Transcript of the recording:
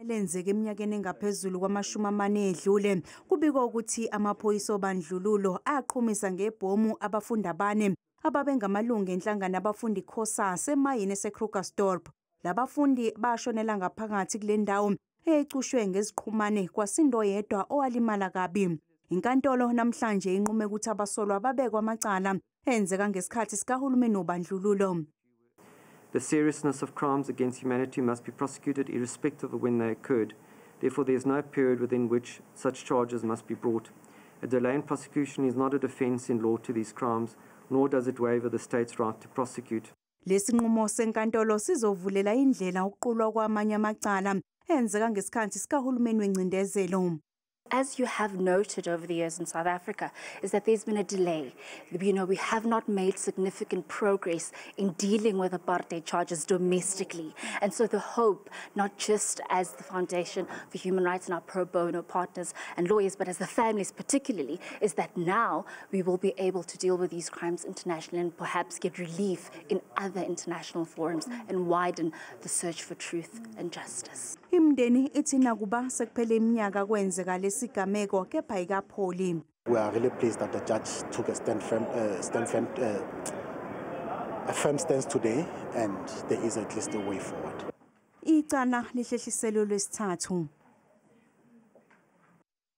Elenzeke eminyakeni engaphezulu kwama-40 edlule, kubikwa ukuthi amaphoyisa obandlululo aqhumisa ngebhomu abafundi abane ababengamalungu enhlangano abafundi COSAS emayini eseKrugersdorp. Labafundi bashonela ngaphakathi kule ndawo eyayicushwe ngeziqhumane, kwasinda oyedwa owalimala kabi. Inkantolo namhlanje inqume ukuthi abasolwa babekwe amacala enzeka ngesikhathi sikahulumeni wobandlululo. The seriousness of crimes against humanity must be prosecuted irrespective of when they occurred. Therefore, there is no period within which such charges must be brought. A delay in prosecution is not a defense in law to these crimes, nor does it waiver the state's right to prosecute. Lesinqumo senkantolo sizovulela indlela ukuqulwa kwamanye amacala enzeka ngesikhathi sikahulumeni wencindezelo. As you have noted over the years in South Africa, is that there's been a delay. We have not made significant progress in dealing with apartheid charges domestically. And so the hope, not just as the Foundation for Human Rights and our pro bono partners and lawyers, but as the families particularly, is that now we will be able to deal with these crimes internationally and perhaps get relief in other international forums and widen the search for truth and justice. Imindeni ithi nakuba sekuphele iminyaka kwenzeka lesigameko, kepha ayikapholi. We are really pleased that the judge took a firm stance today, and there is at least a way forward. Icala lihlehliselwe lwesithathu.